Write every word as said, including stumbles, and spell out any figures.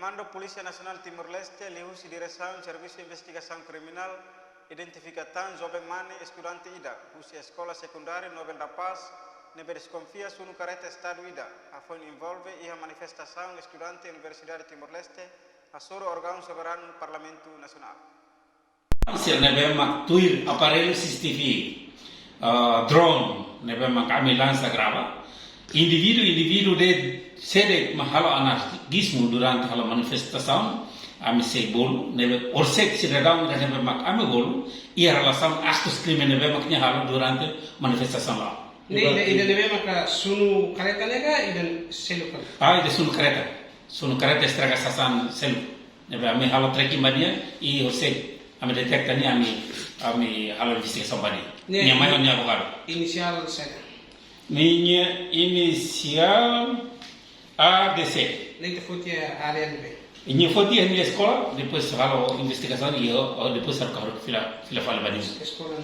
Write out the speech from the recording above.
Komandu Polísia Nasionál Timor-Leste, liuhusi Diresaun Servisu Investigasaun Kriminál, identifika tan joven mane estudante ida husi Eskola Sekundáriu Nobel da Paz, ne'ebé deskonfia sunu kareta Estadu ida hafoin envolve iha manifestasaun estudante Universidade Timor-Leste hasoru órgaun soberanu Parlamentu Nasionál. Sira ne'ebé mak tuir aparellu C C T V, ah, drone ne'ebé mak ami lansa grava. Indivíduu, indivíduu ida sé de'it mak halo anarkizmu durante halo manifestasaun, ami sei bolu, ne'ebé horisehik sidadaun ida ne'ebé mak ami bolu, iha relasaun aktus krime ne'ebé mak nia halo durante manifestasaun la'o. Ne'e, ida, ida ne'ebé maka sunu kareta ne'e ka, ida seluk ka? Ah, ida sunu kareta. Sunu kareta estraga sasán seluk. Ne'ebé ami halo tracking ba nia, i horisehik ami deteta nia, ami, ami halo investigasaun ba nia. Nia, nia mai ho nia advogadu. Inisiál saida? Nia inisiál A D C. Ne'e ita foti área ne'ebé? Nia foti iha nia eskola, depois halo investigasaun i, o, depois halo kahur fila, fila fali ba nia. Eskola